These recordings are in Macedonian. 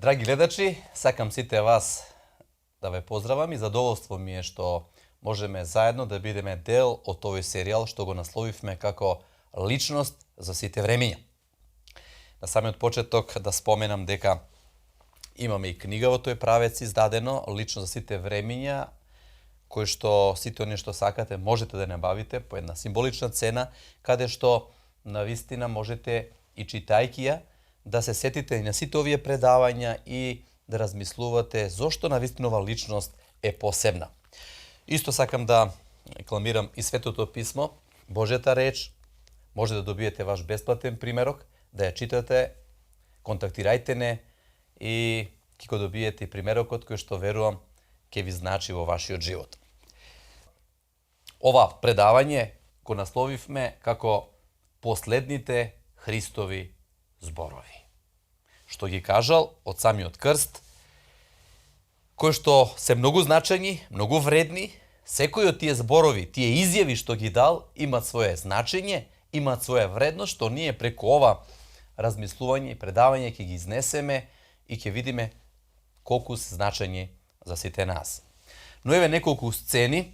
Драги гледачи, сакам сите вас да ве поздравам и задоволство ми е што можеме заедно да бидеме дел од овој серијал што го насловивме како Личност за сите времиња. На самиот почеток да споменам дека имаме и книга во тој правец издадено Личност за сите времиња, кој што сите оние што сакате можете да набавите по една символична цена, каде што навистина можете и читајќи ја да се сетите и на сите овие предавања и да размислувате зошто навистина ова личност е посебна. Исто сакам да рекламирам и Светото писмо, Божјата реч, може да добиете ваш бесплатен примерок, да ја читате, контактирајте не и ќе го добиете и примерокот кој што верувам ќе ви значи во вашиот живот. Ова предавање го насловивме како Последните Христови зборови. Што ги кажал од самиот крст, кои што се многу значајни, многу вредни, секој од тие зборови, тие изјави што ги дал, имат свое значење, имат своја вредност, што ние преку ова размислување и предавање ќе ги изнесеме и ќе видиме колку се значајни за сите нас. Но еве неколку сцени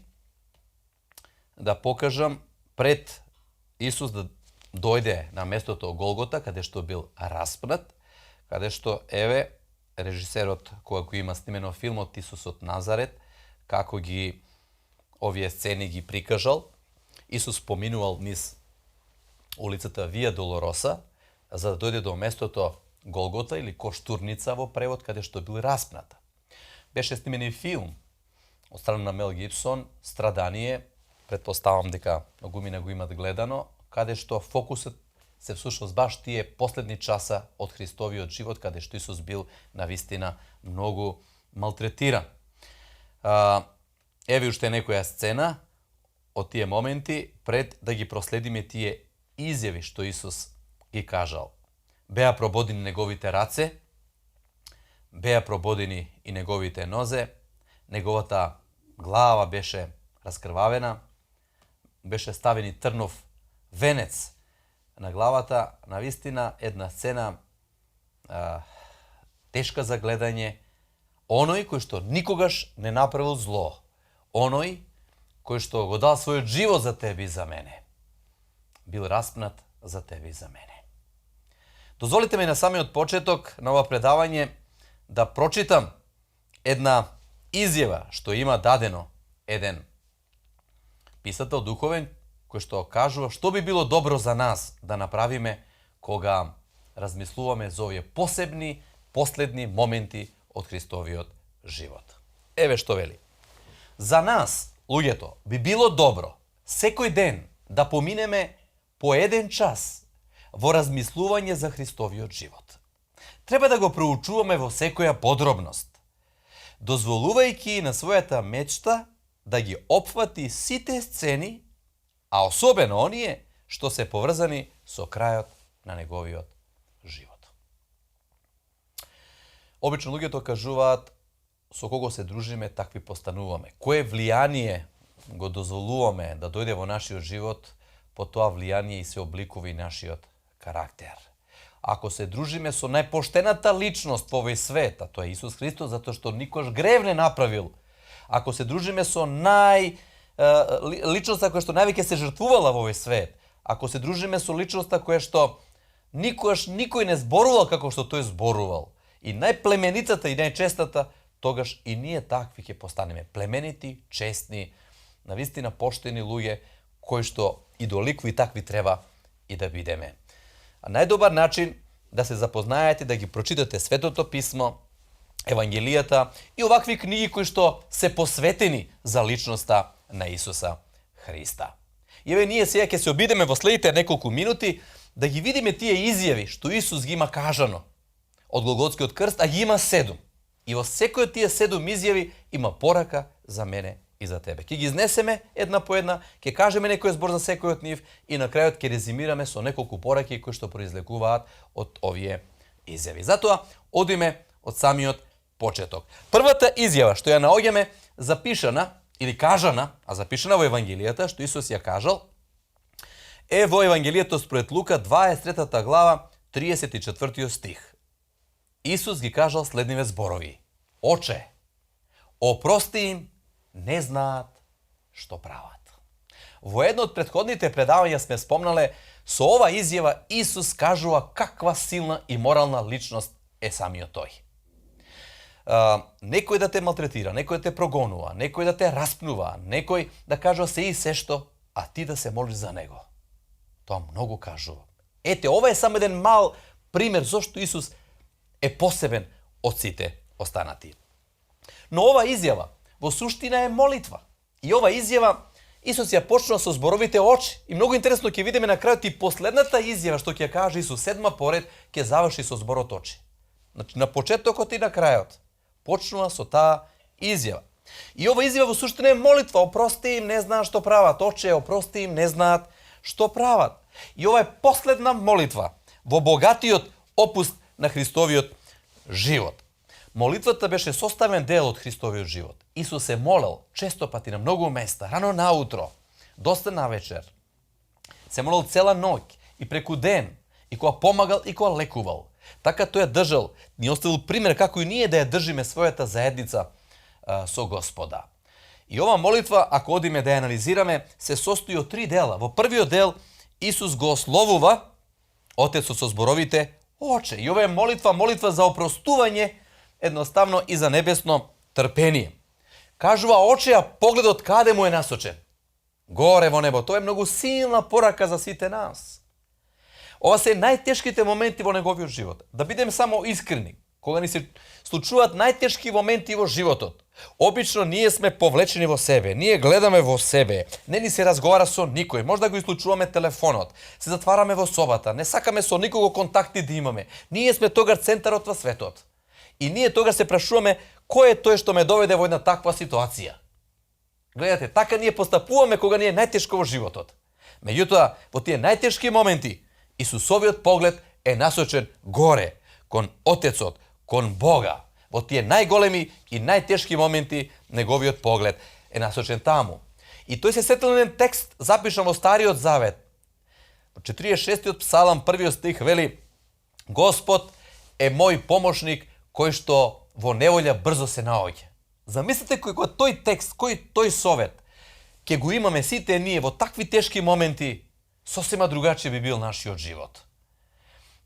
да покажам пред Исус да дојде на местото Голгота, каде што бил распнат, каде што, еве, режисерот, кој го има снимено филмот Исус од Назарет, како ги овие сцени ги прикажал. Исус поминувал низ улицата Вија Долороса, за да дојде до местото Голгота или Коштурница во превод, каде што бил распнат. Беше снимен и филм од страна на Мел Гибсон, Страдание, предпоставам дека многумина го имат гледано, каде што фокусот се всушност баш тие последни часа од Христовиот живот, каде што Исус бил навистина многу малтретиран. Еве уште некоја сцена од тие моменти пред да ги проследиме тие изјави што Исус ги кажал. Беа прободени неговите раце, беа прободени и неговите нозе, неговата глава беше раскрвавена, беше ставен и трнов венец на главата. Навистина една сцена тешка за гледање. Оној кој што никогаш не направил зло, оној кој што го дал својот живот за тебе и за мене, бил распнат за тебе и за мене. Дозволите ми на самиот почеток на ова предавање да прочитам една изјава што има дадено еден писател духовен, кој што кажува што би било добро за нас да направиме кога размислуваме за овие посебни, последни моменти од Христовиот живот. Еве што вели. За нас, луѓето, би било добро секој ден да поминеме по 1 час во размислување за Христовиот живот. Треба да го проучуваме во секоја подробност, дозволувајќи на својата мечта да ги опфати сите сцени, а особено оние што се поврзани со крајот на неговиот живот. Обично луѓето кажуваат со кого се дружиме, такви постануваме. Кое влијание го дозволуваме да дојде во нашиот живот, по тоа влијание и се обликува и нашиот карактер. Ако се дружиме со најпоштената личност во овој свет, а тоа е Исус Христос, затоа што никош грев не направил, ако се дружиме со личноста која што највеќе се жртвувала во овој свет, ако се дружиме со личноста која што никош никој не зборувал како што тој зборувал, и најплеменицата и најчестата, тогаш и ние такви ќе постанеме племенити, честни, навистина поштени луѓе, кои што и доликви такви треба и да бидеме. А најдобар начин да се запознаете, да ги прочитате Светото писмо, Евангелијата и овакви книги кои што се посветени за личноста на Исуса Христа. И еве ние сега ќе се обидеме во следите неколку минути да ги видиме тие изјави што Исус ги има кажано од Голготскиот крст, а ги има 7. И во секој од тие 7 изјави има порака за мене и за тебе. Ќе ги изнесеме една по една, ќе кажеме некој збор за секој од нив и на крајот ќе резимираме со неколку пораки кои што произлегуваат од овие изјави. Затоа одиме од самиот почеток. Првата изјава што ја наоѓаме запишана или кажана, а запишана во Евангелијата, што Исус ја кажал, е во Евангелијето според Лука 23 глава 34 стих. Исус ги кажал следниве зборови. Оче, опрости им, не знаат што прават. Во едно од претходните предавања сме спомнале, со ова изјава Исус кажува каква силна и морална личност е самиот тој. Некој да те малтретира, некој да те прогонува, некој да те распнува, некој да кажува се и се што, а ти да се молиш за него. Тоа многу кажува. Ете, ова е само еден мал пример зошто Исус е посебен од сите останати. Но ова изјава во суштина е молитва. И ова изјава Исус ја почнува со зборовите очи. И многу интересно ќе видиме на крајот и последната изјава што ќе каже Исус, седма поред, ќе заврши со зборот очи. Значи на почетокот и на крајот почнува со таа изјава. И ова изјава во суштина е молитва. Опрости им, не знаат што прават. Оче, опрости им, не знаат што прават. И ова е последна молитва во богатиот опуст на Христовиот живот. Молитвата беше составен дел од Христовиот живот. Исус се молел често пати на многу места, рано наутро, доста навечер. Се молел цела ноќ и преку ден, и кога помагал и кога лекувал. Така тој ја држал, ни оставил пример како и ние да ја држиме својата заедница со Господа. И ова молитва, ако одиме да ја анализираме, се состои од 3 дела. Во првиот дел Исус го ословува Отецот со зборовите оче. И ова е молитва за опростување, едноставно и за небесно трпение. Кажува оче, а погледот каде му е насочен? Горе во небо. Тоа е многу силна порака за сите нас. Ова се најтешките моменти во неговиот живот. Да бидеме само искрени, кога ни се случуваат најтешки моменти во животот, обично ние сме повлечени во себе, ние гледаме во себе, не ни се разговара со никој, можда го исклучуваме телефонот, се затвараме во собата, не сакаме со никого контакти да имаме. Ние сме тогаш центарот во светот. И ние тогаш се прашуваме кој е тој што ме доведе во една таква ситуација. Гледате, така ние постапуваме кога ни е најтешко во животот. Меѓутоа, во тие најтешки моменти, Исусовиот поглед е насочен горе, кон Отецот, кон Бога. Во тие најголеми и најтешки моменти, неговиот поглед е насочен таму. И тој се сетил на еден текст, запишан во Стариот Завет. Во 46-тиот псалам, првиот стих вели: Господ е мој помошник, кој што во неволја брзо се наоѓа. Замислете кој тој текст, кој тој совет, ќе го имаме сите ние во такви тешки моменти, сосема другачи би бил нашиот живот.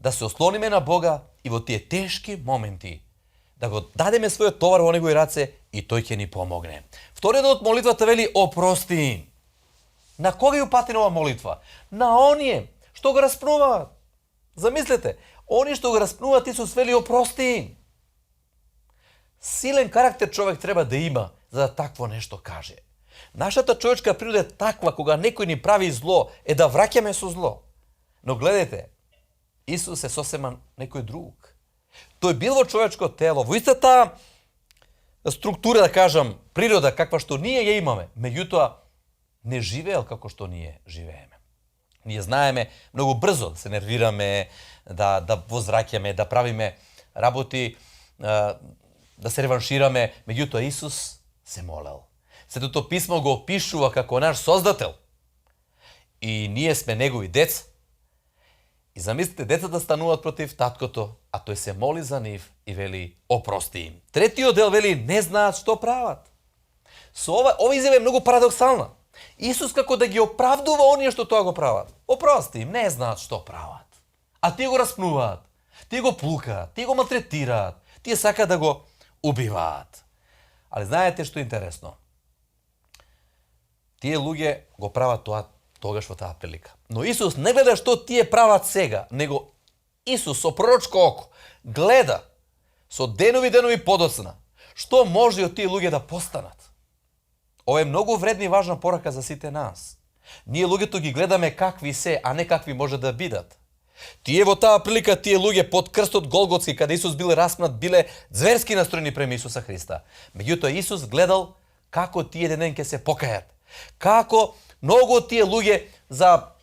Да се ослониме на Бога и во тие тешки моменти, да го дадеме својот товар во негови раце и тој ќе ни помогне. Вториот дел од молитвата вели: опрости им. На кога ја упатена ова молитва? На оние што го распнуваат. Замислете, оние што го распнуваат, Исус вели: опрости им. Силен карактер човек треба да има за да такво нешто каже. Нашата човечка природа е таква, кога некој ни прави зло, е да враќаме со зло. Но гледайте, Исус е сосема некој друг. Тој бил во човечко тело, во истата структура, да кажам, природа, каква што ние ја имаме, меѓутоа не живеел како што ние живееме. Ние знаеме многу брзо да се нервираме, да возвраќаме, да правиме работи, да се реваншираме, меѓутоа Исус се молел. Светото писмо го опишува како наш Создател. И ние сме негови деца. И замислите, децата стануваат против таткото, а тој се моли за нив и вели: опрости им. Третиот дел вели: не знаат што прават. Со ова изјава е многу парадоксална. Исус како да ги оправдува оние што тоа го прават. Опрости им, не знаат што прават. А тие го распнуваат, тие го плукаат, тие го малтретираат, тие сакаат да го убиваат. Али знаете што е интересно? Тие луѓе го прават тоа тогаш во таа прилика. Но Исус не гледа што тие прават сега, него Исус со пророчко око гледа со денови подоцна што може од тие луѓе да постанат. Ова е многу вредна и важна порака за сите нас. Ние луѓето ги гледаме какви се, а не какви може да бидат. Тие во таа прилика, тие луѓе под крстот Голготски, каде Исус бил распнат, биле зверски настроени према Исуса Христа. Меѓутоа Исус гледал како тие ден ќе се покајат. Како многу од тие луѓе за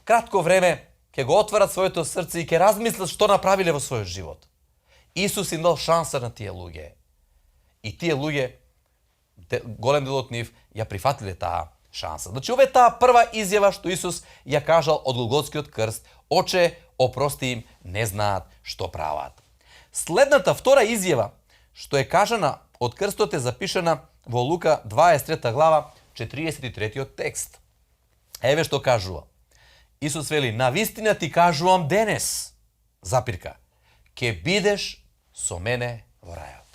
кратко време ќе го отварат своето срце и ќе размислат што направиле во својот живот. Исус им дал шанса на тие луѓе. И тие луѓе, голем дел од нив, ја прифатиле таа шанса. Значи, ова е таа прва изјава што Исус ја кажал од Голготскиот крст: Оче, опрости им, не знаат што прават. Следната втора изјава, што е кажана од крстот, е запишана во Лука 23 глава, 43 текст. Еве што кажува. Исус вели: навистина ти кажувам денес, запирка, ке бидеш со мене во рајот.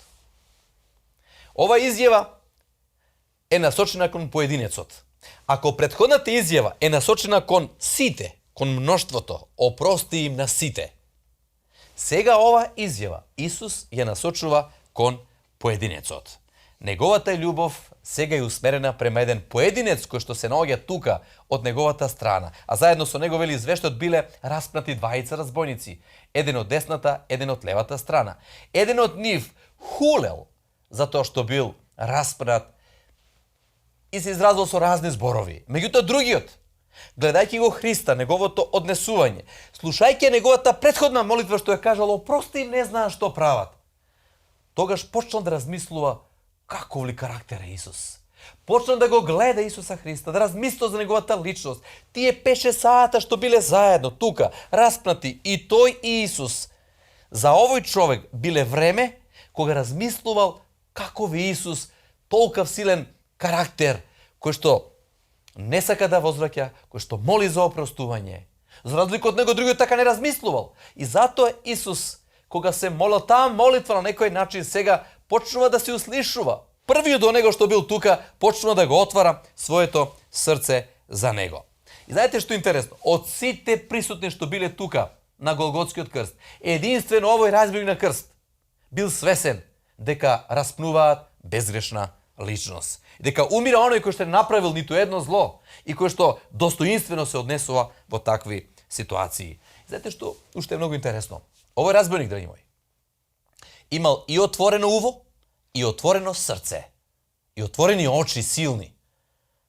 Ова изјава е насочена кон поединецот. Ако претходната изјава е насочена кон сите, кон мноштвото, опрости им на сите, сега ова изјава Исус ја насочува кон поединецот. Неговата љубов сега е усмерена према еден поединец кој што се наоѓа тука од неговата страна, а заедно со него, вели извештот, биле распнати двајца разбойници, еден од десната, еден од левата страна. Еден од нив хулел затоа што бил распнат и се изразил со разни зборови. Меѓутоа другиот, гледајќи го Христа, неговото однесување, слушајќи неговата претходна молитва што ја кажал: опрости им, не знаат што прават, тогаш почнал да размислува каков ли карактер е Исус. Почнал да го гледа Исуса Христа, да размислува за неговата личност. Тие 5-6 сата што биле заедно тука, распнати, и тој и Исус, за овој човек биле време кога размислувал каков е Исус, толков силен карактер, кој што не сака да возвраќа, кој што моли за опростување. За разлика од него, другиот така не размислувал. И затоа Исус, кога се молил таа молитва на некој начин, сега почнува да се услишува. Првиот до него што бил тука, почнува да го отвара своето срце за него. И знаете што е интересно? Од сите присутни што биле тука на Голготскиот крст, единствено овој разбойник на крст бил свесен дека распнуваат безгрешна личност. И дека умира оној кој што не направил ниту едно зло и кој што достоинствено се однесува во такви ситуации. И знаете што уште е многу интересно? Овој разбойник, драги мои, имал и отворено уво, и отворено срце, и отворени очи силни,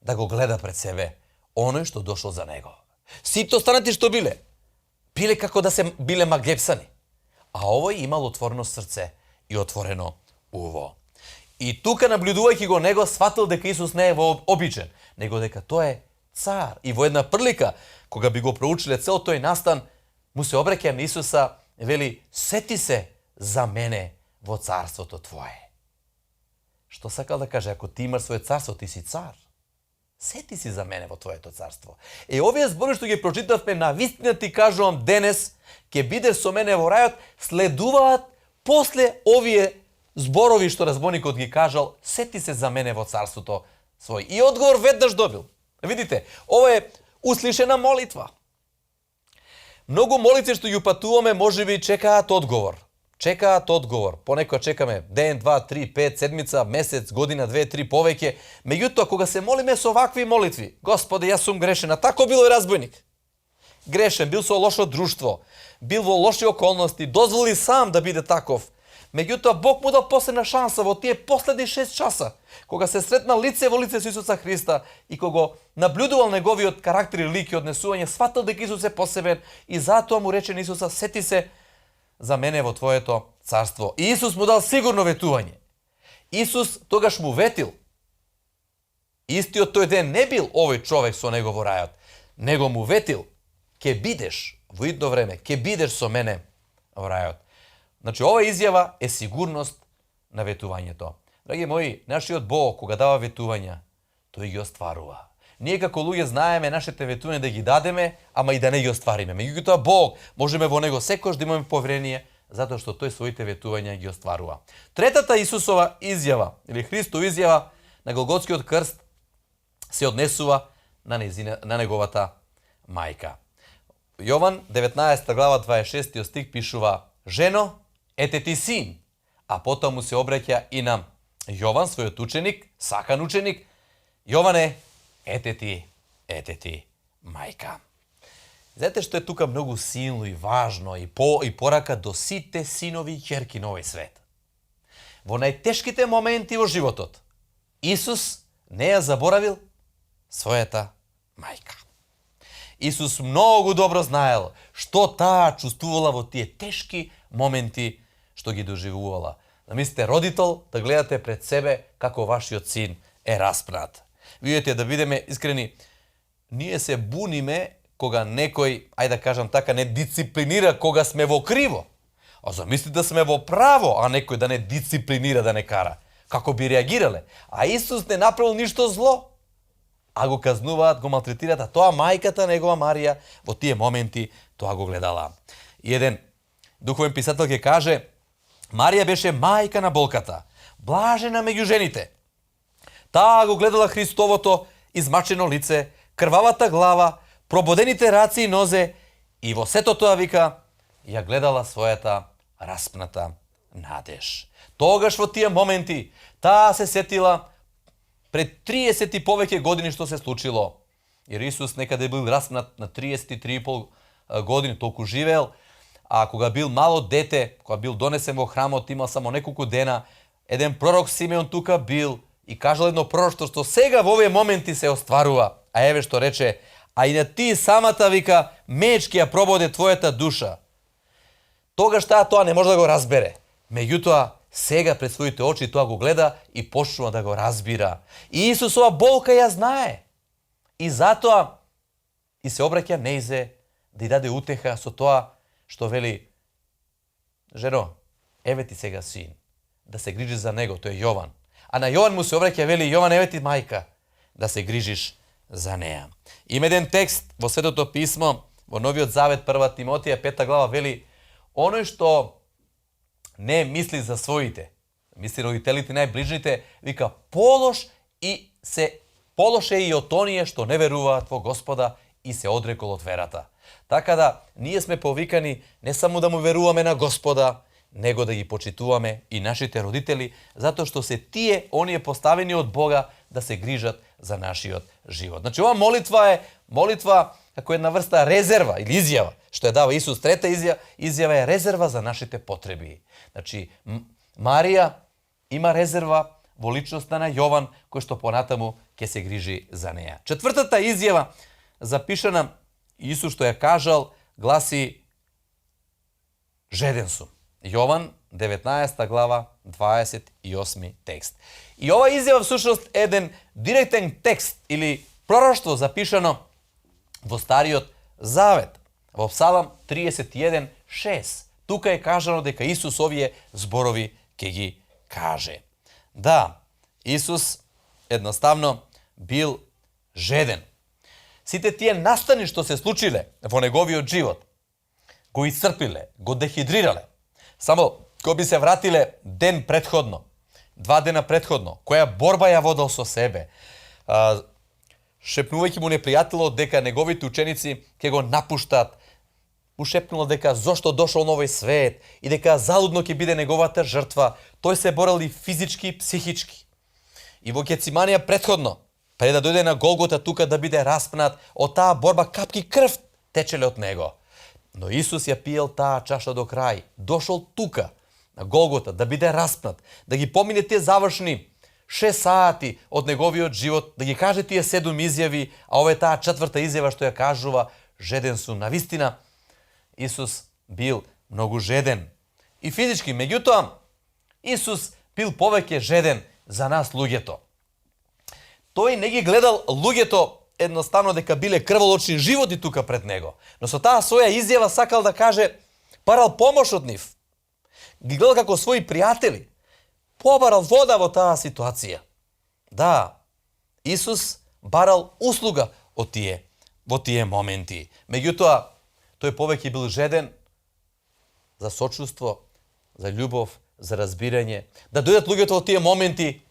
да го гледа пред себе оној што дошол за него. Сите останати што биле како да се биле магепсани. А овој имал отворено срце и отворено уво. И тука, наблюдувајќи го него, сватил дека Исус не е обичен, него дека тој е цар. И во една прилика, кога би го проучиле цел тој настан, му се обраќа на Исуса, вели: сети се за мене во царството твое. Што сакал да каже? Ако ти имаш свое царство, ти си цар. Сети си за мене во твоето царство. Овие зборови што ги прочитавме, навистина ти кажувам денес, ќе бидеш со мене во рајот, следуваат после овие зборови што разбойникот ги кажал: сети се за мене во царството свој. И одговор веднаш добил. Видите, ова е услишена молитва. Многу молитви што ги патуваме, можеби чекаат одговор. Чекаат одговор. Понекога чекаме ден, 2, 3, 5, седмица, месец, година, 2, 3 повеќе. Меѓутоа, кога се молиме со вакви молитви: Господи, јас сум грешен, а тако бил и разбойник. Грешен, бил со лошо друштво, бил во лоши околности, дозволи сам да биде таков. Меѓутоа, Бог му дал последна шанса во тие последни 6 часа, кога се сретнал лице во лице со Исуса Христа и кога наблюдувал неговиот карактер и лик и однесување, сватил дека Исус е посебен и затоа му рече на Исуса: сети се за мене во твоето царство. И Исус му дал сигурно ветување. Исус тогаш му ветил. Истиот тој ден не бил овој човек со него во рајот, него му ветил: ке бидеш во идно време, ке бидеш со мене во рајот. Значи, ова изјава е сигурност на ветувањето. Драги мои, нашиот Бог, кога дава ветувања, тој ги остварува. Ние како луѓе знаеме нашите ветувања да ги дадеме, ама и да не ги оствариме. Меѓутоа Бог, можеме во него секојаш да имаме поверение, затоа што тој своите ветувања ги остварува. Третата Исусова изјава, или Христова изјава на Голготскиот крст, се однесува на неговата мајка. Јован 19 глава 26 стих пишува: жено, ете ти син. А потоа му се обраќа и на Јован, својот ученик, сакан ученик: Јоване, ете ти мајка. Знаете што е тука многу силно и важно и порака до сите синови и ќерки на овој свет. Во најтешките моменти во животот, Исус не ја заборавил својата мајка. Исус многу добро знаел што таа чувствувала во тие тешки моменти што ги доживувала. Замислите родител да гледате пред себе како вашиот син е распнат. Видете, да бидеме искрени, ние се буниме кога некој, ајде да кажам така, не дисциплинира кога сме во криво. A zamislite da sme во право, а некој да не дисциплинира, да не кара. Како би реагирале? А Исус не направил ништо зло. А го казнуваат, го малтретираат, а тоа мајката негова Марија во тие моменти тоа го гледала. И еден духовен писател ќе каже, Марија беше мајка на болката, блажена меѓу жените. Таа го гледала Христовото измачено лице, крвавата глава, прободените раци и нозе и во сето тоа вика, ја гледала својата распната надеж. Тогаш во тие моменти таа се сетила пред 30 и повеќе години што се случило. Jer Isus nekada je bil raspnat na 33,5 godini, толку живеел, а кога бил мало дете, кога бил донесен во храмот, имал само неколку дена, еден пророк Симеон тука бил и кажал едно пророштво што сега во овие моменти се остварува. А еве што рече, а и на ти самата вика, меч ќе ја прободе твојата душа. Тогаш тоа не може да го разбере. Меѓутоа, сега пред своите очи тоа го гледа и почнува да го разбира. И Исусова болка ја знае. И затоа и се обраќа нејзе да ја даде утеха со тоа што вели, жено, еве ти сега син, да се грижиш за него, тој е Јован. А на Јован му се обраќа, вели, Јован, еве ти мајка, да се грижиш за неа. Има еден текст во Светото писмо, во Новиот Завет, 1 Тимотија, 5 глава, вели, оној што не мисли за своите, мисли родителите најближните, вика, полош е и од оние што не веруваат во Господа и се одрекол од верата. Така да, ние сме повикани не само да му веруваме на Господа, него да ги почитуваме и нашите родители, затоа што се тие, оние поставени од Бога, да се грижат за нашиот живот. Значи, ова молитва е како една врста резерва или изјава, што ја дава Исус. Трета изјава е резерва за нашите потреби. Значи, Марија има резерва во личноста на Јован, кој што понатаму ќе се грижи за неа. Четвртата изјава, запишана, Исус што ја кажал, гласи жеден сум. Јован, 19 глава, 28 текст. И ова изјава всушност е еден директен текст или пророштво запишано во Стариот Завет, во Псалам 31:6. Тука е кажано дека Исус овие зборови ќе ги каже. Да, Исус едноставно бил жеден. Сите тие настани што се случиле во неговиот живот, го исцрпиле, го дехидрирале. Само кога би се вратиле ден претходно, 2 дена претходно, која борба ја водел со себе, шепнувајќи му непријателот дека неговите ученици ќе го напуштат, му шепнул дека зошто дошол на овој свет и дека залудно ќе биде неговата жртва. Тој се борел и физички и психички. И во Гециманија претходно, пред да дојде на Голгота тука да биде распнат, од таа борба капки крв течеле од него. Но Исус ја пиел таа чаша до крај. Дошол тука, на Голгота, да биде распнат, да ги помине тие завршни 6 сати од неговиот живот, да ги каже тие 7 изјави, а ова е таа четврта изјава што ја кажува, жеден сум. Навистина, Исус бил многу жеден. И физички, меѓутоа, Исус бил повеќе жеден за нас луѓето. Тој не ги гледал луѓето едноставно дека биле крволочни животи тука пред него. Но со таа своја изјава сакал да каже, барал помош од нив. Ги гледал како своји пријатели. Побарал вода во таа ситуација. Да, Исус барал услуга во тие моменти. Меѓутоа, тој повеќе бил жеден за сочувство, за љубов, за разбирање, да дојдат луѓето во тие моменти,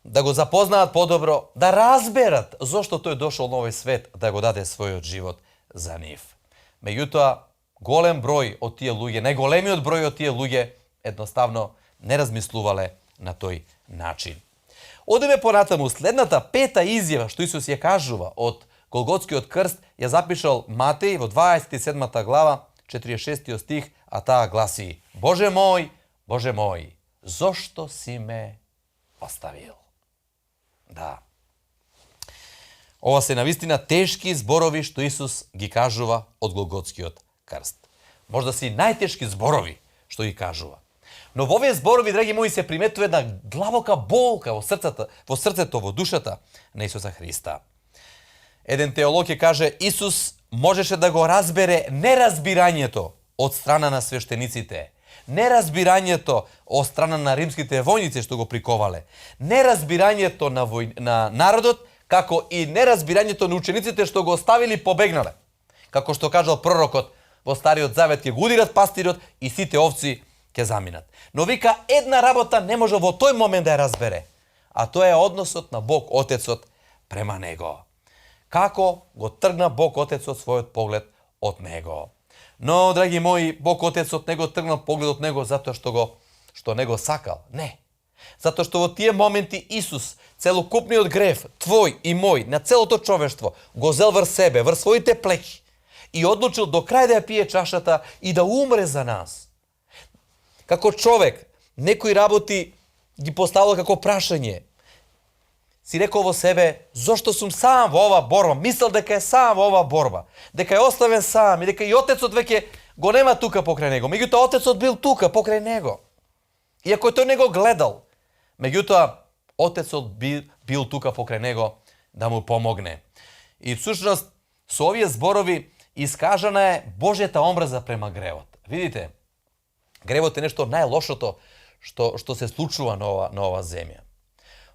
да го запознаат подобро, да разберат зошто тој дошол на овој свет да го даде својот живот за нив. Меѓутоа, голем број од тие луѓе, најголемиот број од тие луѓе, едноставно не размислувале на тој начин. Одеме понатаму, следната пета изјава што Исус ја кажува од Голготскиот крст, ја запишал Матеј во 27 глава, 46 стих, а таа гласи: Боже мој, зошто си ме оставил? Да. Ова се навистина тешки зборови што Исус ги кажува од Голготскиот крст. Можда си најтешки зборови што ги кажува. Но во овие зборови, драги мои, се приметува една длабока болка во срцето, во душата на Исуса Христа. Еден теолог ќе каже, Исус можеше да го разбере неразбирањето od strana na sveštenicite. Nerazbiranjeto od strana na rimskite vojnice što го приковале. Неразбирањето на народот, како и неразбирањето на учениците што го оставили побегнале. Како што кажал пророкот во Стариот Завет, ќе го удират пастирот и сите овци ќе заминат. Но вика, една работа не може во тој момент да ја разбере, а тоа е односот на Бог Отецот према него. Како го тргна Бог Отецот својот поглед од него. Но, драги мои, Бог Отецот не го тргнал поглед од него затоа што не го сакал. Не. Затоа што во тие моменти Исус, целокупниот грев, твој и мој, на целото човештво, го зел врз себе, врз своите плеќи и одлучил до крај да ја пие чашата и да умре за нас. Како човек, некои работи ги поставил како прашање. Си рекол во себе, зошто сум сам во ова борба? Мислел дека е сам во ова борба. Дека е оставен сам и дека и Отецот веќе го нема тука покрај него. Меѓутоа, Отецот бил тука покрај него. Иако тој не го гледал. Меѓутоа, Отецот бил тука покрај него да му помогне. И всушност, со овие зборови искажана е Божјата омраза према гревот. Видите, гревот е нешто најлошото што се случува на ова земја.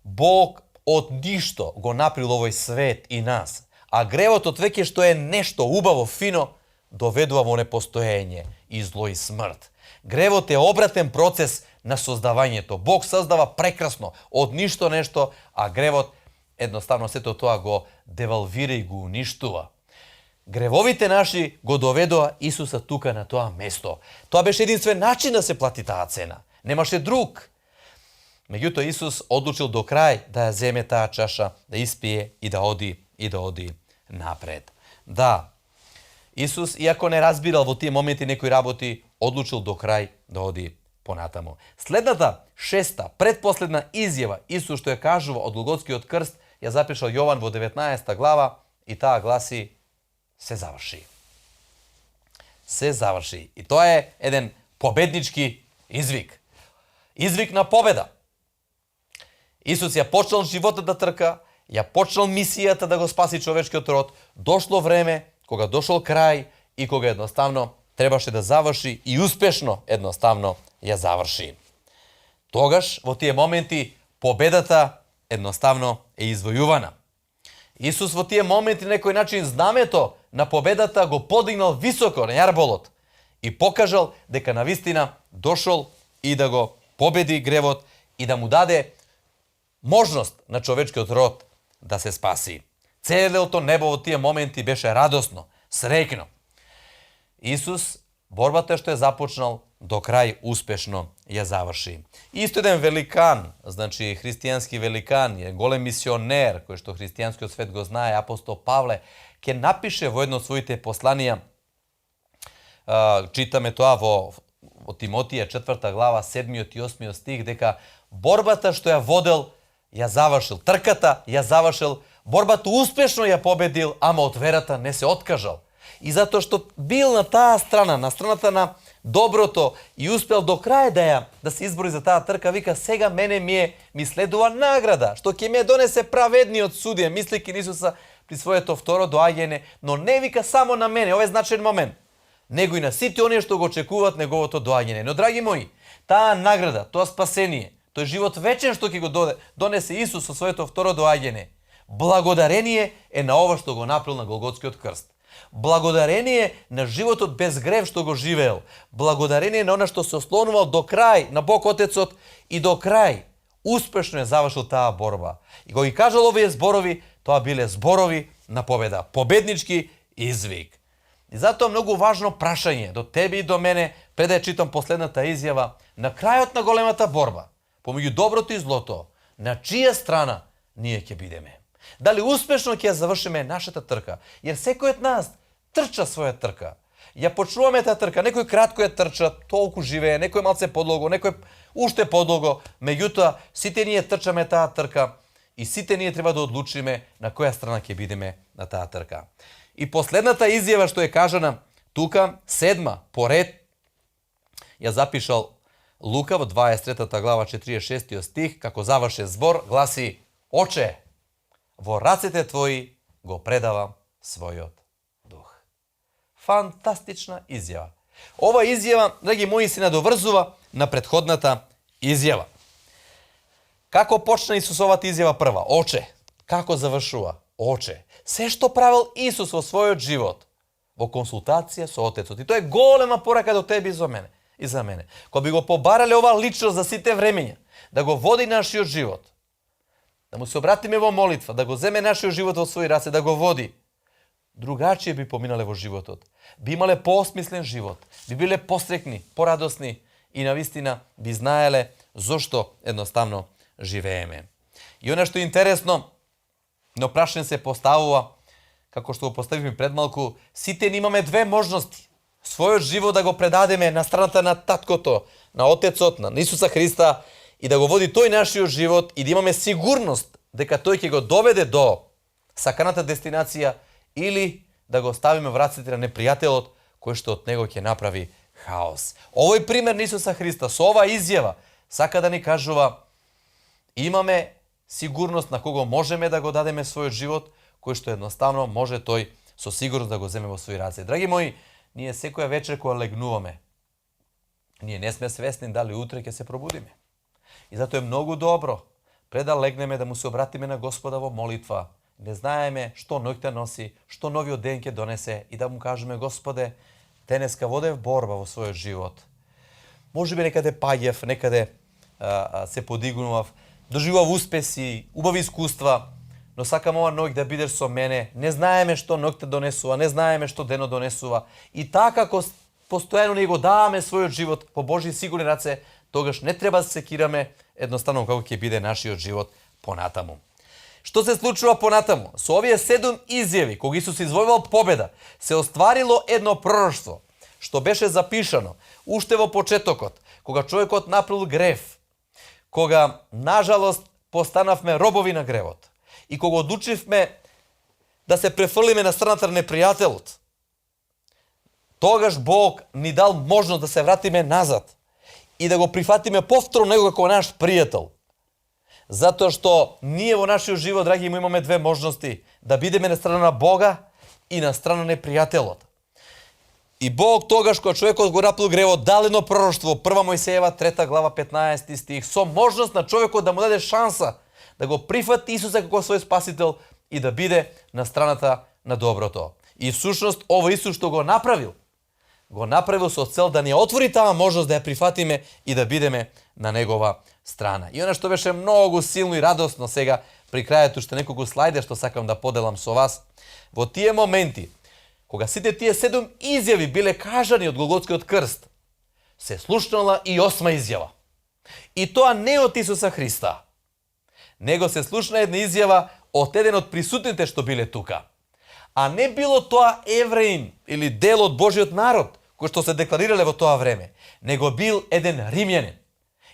Бог од ништо го направил овој свет и нас, а гревот од веќе што е нешто убаво, фино, доведува во непостоење и зло и смрт. Гревот е обратен процес на создавањето. Бог создава прекрасно од ништо нешто, а гревот едноставно сето тоа го девалвира и го уништува. Гревовите наши го доведоа Исуса тука на тоа место. Тоа беше единствен начин да се плати таа цена. Немаше друг. Меѓутоа Исус одлучил до крај да ја земе таа чаша, да испие и да оди напред. Да, Исус, иако не разбирал во тие моменти некои работи, одлучил до крај да оди понатаму. Следната, шеста, предпоследна изјава Исус што ја кажува од Голготскиот крст, ја запишал Јован во 19 глава и таа гласи: се заврши. Се заврши. И тоа е еден победнички извик. Извик на победа. Исус ја почнал животот да трка, ја почнал мисијата да го спаси човечкиот род, дошло време кога дошол крај и кога едноставно требаше да заврши и успешно едноставно ја заврши. Тогаш, во тие моменти, победата едноставно е извојувана. Исус во тие моменти на некој начин знамето на победата го подигнал високо на јарболот и покажал дека навистина дошол и да го победи гревот и да му даде можност на човечкиот род да се спаси. Целото небо во тие моменти беше радосно, среќно. Исус борбата што е започнал до крај успешно ја заврши. Исто еден великан, значи христијански великан, е голем мисионер кој што христијанскиот свет го знае, апостол Павле, ќе напише во едно од своите посланија, читаме тоа во Тимотија 4 глава 7 и 8 стих, дека борбата што ја водел ја завршил, трката ја завршил, борбата успешно ја победил, ама од верата не се откажал. И затоа што бил на таа страна, на страната на доброто и успел до крај да се избори за таа трка, вика, сега мене ми следува награда, што ќе ме донесе праведниот судија, мислејќи на Исуса при своето второ доаѓање, но не вика само на мене, ова е значаен момент, него и на сите оние што го очекуваат неговото доаѓање. Но, драги мои, таа награда, тоа спасение, тој живот вечен што ќе го донесе Исус со своето второ доаѓање, благодарение е на ова што го направил на Голготскиот крст. Благодарение на животот без грев што го живеел. Благодарение на она што се ослонувал до крај на Бог Отецот и до крај успешно е завршил таа борба. И го ги кажал овие зборови, тоа биле зборови на победа. Победнички извик. И затоа многу важно прашање до тебе и до мене, пред да ја читам последната изјава, на крајот на големата борба, помеѓу доброто и злото, на чија страна ние ќе бидеме? Дали успешно ќе ја завршиме нашата трка? Jer секој од нас трча своја трка. Ја почнуваме таа трка, некој кратко ја трча, толку живее, некој малце подлого, некој уште подлого, меѓутоа сите ние трчаме таа трка и сите ние треба да одлучиме на која страна ќе бидеме на таа трка. И последната изјава што е кажана тука, седма поред, ја запишал Лука во 23 глава 46 стих, како завршен збор, гласи: Оче, во рацете твои го предавам својот дух. Фантастична изјава. Ова изјава, драги мои, се надоврзува на претходната изјава. Како почна Исусовата изјава прва? Оче. Како завршува? Оче. Се што правил Исус во својот живот, во консултација со Отецот. И тоа е голема порака до тебе и за мене. Кога би го побарале ова личност за сите времења, да го води нашиот живот, да му се обратиме во молитва, да го земе нашиот живот во своји раце, да го води, другачие би поминале во животот. Би имале поосмислен живот, би биле посрекни, порадосни и навистина би знаеле зошто едноставно живееме. И она што е интересно, но прашање се поставува, како што го поставивме пред малку, сите имаме две можности. Својот живот да го предадеме на страната на таткото, на Отецот, на Исуса Христа и да го води тој нашиот живот и да имаме сигурност дека тој ќе го доведе до саканата дестинација или да го ставиме в раците на непријателот кој што од него ќе направи хаос. Овој пример на Исуса Христа со ова изјава сака да ни кажува имаме сигурност на кого можеме да го дадеме својот живот, кој што едноставно може тој со сигурност да го земе во своји раце. Драги мои, ние секоја вечер кога легнуваме, ние не сме свесни дали утре ќе се пробудиме. И затоа е многу добро пред да легнеме да му се обратиме на Господа во молитва. Не знаеме што ноќта носи, што новиот ден ќе донесе и да му кажеме Господе, денеска водев борба во својот живот. Можеби некаде паѓав, некаде се подигнував, доживав успеси, убави искуства, но сакам ова ноќ да бидеш со мене. Не знаеме што ноќта донесува, не знаеме што денот донесува. И така како постојано ние го даваме својот живот по Божји сигурни раце, тогаш не треба да се секираме едноставно како ќе биде нашиот живот понатаму. Што се случува понатаму? Со овие 7 изјави, кога Исус извојувал победа, се остварило едно пророштво, што беше запишано уште во почетокот, кога човекот направил грев, кога, нажалост, постанавме робови на гревот и кога одлучивме да се префрлиме на страната на непријателот, тогаш Бог ни дал можност да се вратиме назад и да го прифатиме повторно него како наш пријател. Затоа што ние во нашиот живот, драги, имаме две можности, да бидеме на страна на Бога и на страна на непријателот. И Бог тогаш кога човекот го направил гревот дал едно пророштво, 1 Мојсеева 3 глава 15 стих, со можност на човекот да му даде шанса да го прифати Исуса како свој спасител и да биде на страната на доброто. И всушност ова Исус што го направил со цел да ни отвори таа можност да ја прифатиме и да бидеме на негова страна. И она што беше многу силно и радосно сега при крајот уште неколку слајде што сакам да поделам со вас, во тие моменти кога сите тие 7 изјави биле кажани од Голготскиот крст, се слушнала и 8 изјава. И тоа не од Исуса Христа, него се слушна една изјава од еден од присутните што биле тука. А не било тоа евреин или дел од Божиот народ, кој што се декларирале во тоа време, него бил еден римјанин.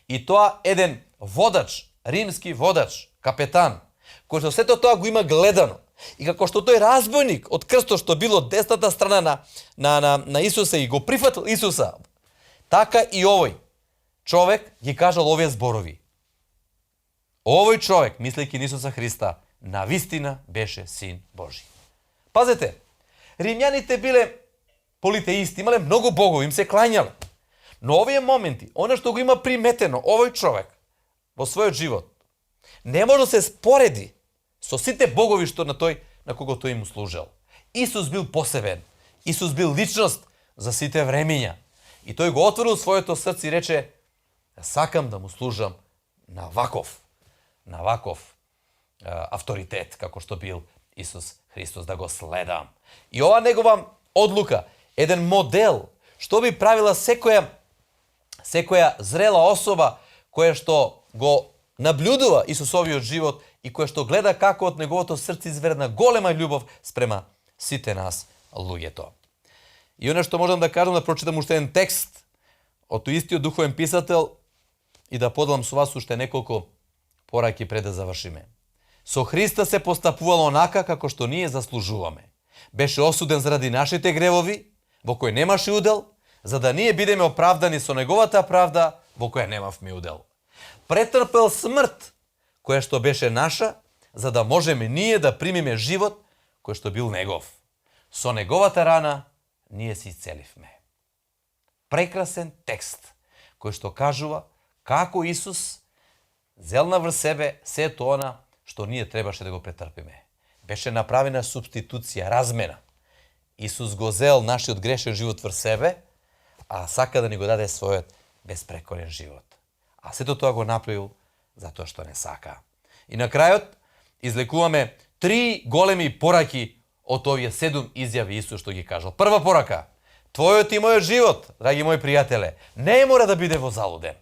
И тоа еден водач, римски водач, капетан, кој што сето тоа го има гледано. И како што тој разбойник од крстот што бил од десната страна на Исуса и го прифатил Исуса, така и овој човек ги кажал овие зборови. Овој човек, мислејќи на Исуса Христа, навистина беше син Божи. Пазете, римјаните биле политеисти, имале многу богови, им се клањале. Но овие моменти, она што го има приметено овој човек во својот живот, не може да се спореди со сите богови што на кого тој му служел. Исус бил посебен. Исус бил личност за сите времења. И тој го отворил своето срце и рече: сакам да му служам на ваков авторитет, како што бил Исус Христос, да го следам. И ова негова одлука, еден модел, што би правила секоја зрела особа која што го наблюдува Исусовиот живот и која што гледа како од неговото срце изверна голема љубов спрема сите нас луѓето. И оно што можам да кажам, да прочитам уште еден текст од тој истиот духовен писател и да поделам со вас уште неколку пораки пред да завршиме. Со Христа се постапувало онака како што ние заслужуваме. Беше осуден заради нашите гревови, во кој немаше удел, за да ние бидеме оправдани со неговата правда, во која немавме удел. Претрпел смрт, која што беше наша, за да можеме ние да примиме живот кој што бил негов. Со неговата рана ние се исцеливме. прекрасен текст кој што кажува како Исус зел наврз себе сето она што ние требаше да го претрпиме. Беше направена субституција, размена. Исус го зел нашиот грешен живот врз себе, а сака да ни го даде својот безпрекорен живот. А сето тоа го направил затоа што не сака. И на крајот излекуваме 3 големи пораки од овие 7 изјави Исус што ги кажал. Прва порака: твојот и мојот живот, драги мои пријателе, не мора да биде возалуден.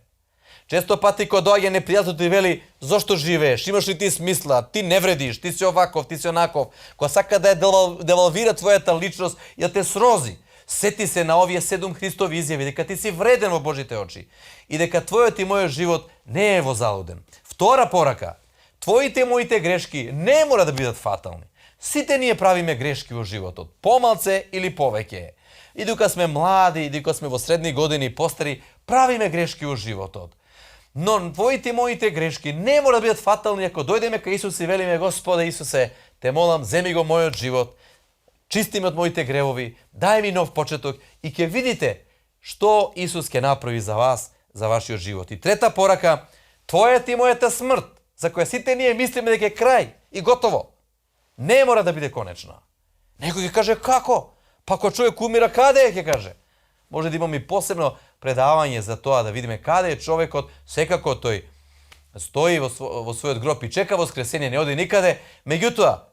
Често пати кога доаѓа непријателот и вели: зошто живееш, имаш ли ти смисла, ти не вредиш, ти си оваков, ти си онаков, кога сака да ја девалвира твојата личност и да те срози. Сети се на овие 7 Христови изјави дека ти си вреден во Божите очи и дека твојот и мојот живот не е возалуден. Втора порака: твоите и моите грешки не мора да бидат фатални. Сите ние правиме грешки во животот, помалце или повеќе. И докато сме млади, и докато сме во средни години и постари, правиме грешки во животот. Но твоите и моите грешки не мора да бидат фатални ако дојдеме кај Исус и велиме: Господе Исусе, те молам, земи го мојот живот, чисти ме од моите гревови, дај ми нов почеток и ќе видите што Исус ќе направи за вас, за вашиот живот. И трета порака: твојата и мојата смрт, за која сите ние мислиме дека е крај и готово, не мора да биде конечна. Некој ќе каже: како? Па ако човек умира, каде е, ќе каже? Може да имаме и посебно предавање за тоа, да видиме каде е човекот, секако тој стои во својот гроб и чека воскресение, не оди никаде. Меѓутоа,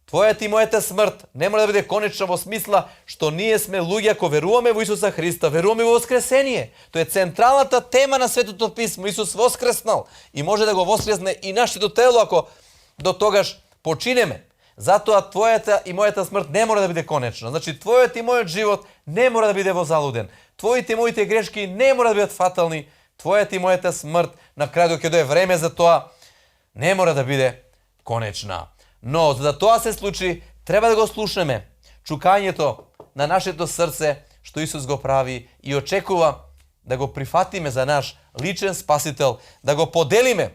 твојата и мојата смрт не мора да биде конечна во смисла што ние сме луѓе ако веруваме во Исуса Христа, веруваме во воскресение. Тоа е централната тема на Светото Писмо. Исус воскреснал и може да го воскресне и нашето тело ако до тогаш починеме. Затоа твојата и мојата смрт не мора да биде конечна. Значи, твојот и мојот живот не мора да биде возалуден. Твоите и моите грешки не мора да бидат фатални. Твојата и мојата смрт, на крајот ќе дое време за тоа, не мора да биде конечна. Но, за да тоа се случи, треба да го слушнеме чукањето на нашето срце, што Исус го прави и очекува да го прифатиме за наш личен спасител, да го поделиме,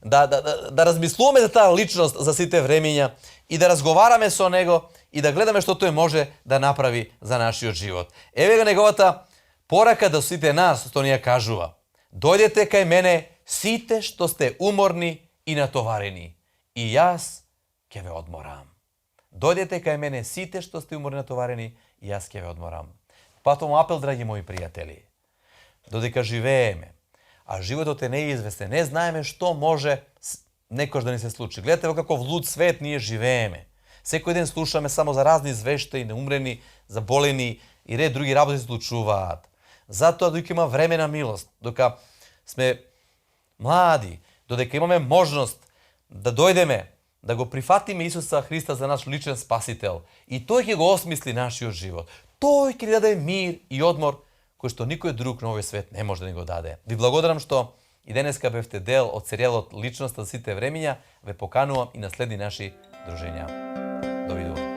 да размислуваме за таа личност за сите времиња и да разговараме со него и да гледаме што тој може да направи за нашиот живот. Еве го неговата порака до сите нас, што ни ја кажува: дојдете кај мене сите што сте уморни и натоварени, и јас ќе ве одморам. Дојдете кај мене сите што сте уморни и натоварени, и јас ќе ве одморам. Патом апел, драги мои пријатели, додека живееме, а животот е неизвестен, не знаеме што може некош да ни се случи. Гледате во каков луд свет ние живееме. Секој ден слушаме само за разни звештаи, неумрени, заболени и ред други работи се случуваат. Затоа додека има време на милост, дока сме млади, додека имаме можност да дојдеме, да го прифатиме Исуса Христа за наш личен спасител, и тој ќе го осмисли нашиот живот. Тој ќе ни даде мир и одмор кој што никој друг на овој свет не може да ни го даде. Ви благодарам што и денеска бевте дел од серијалот Личноста за сите времиња. Ве поканувам и на следни наши дружења. Довидувам.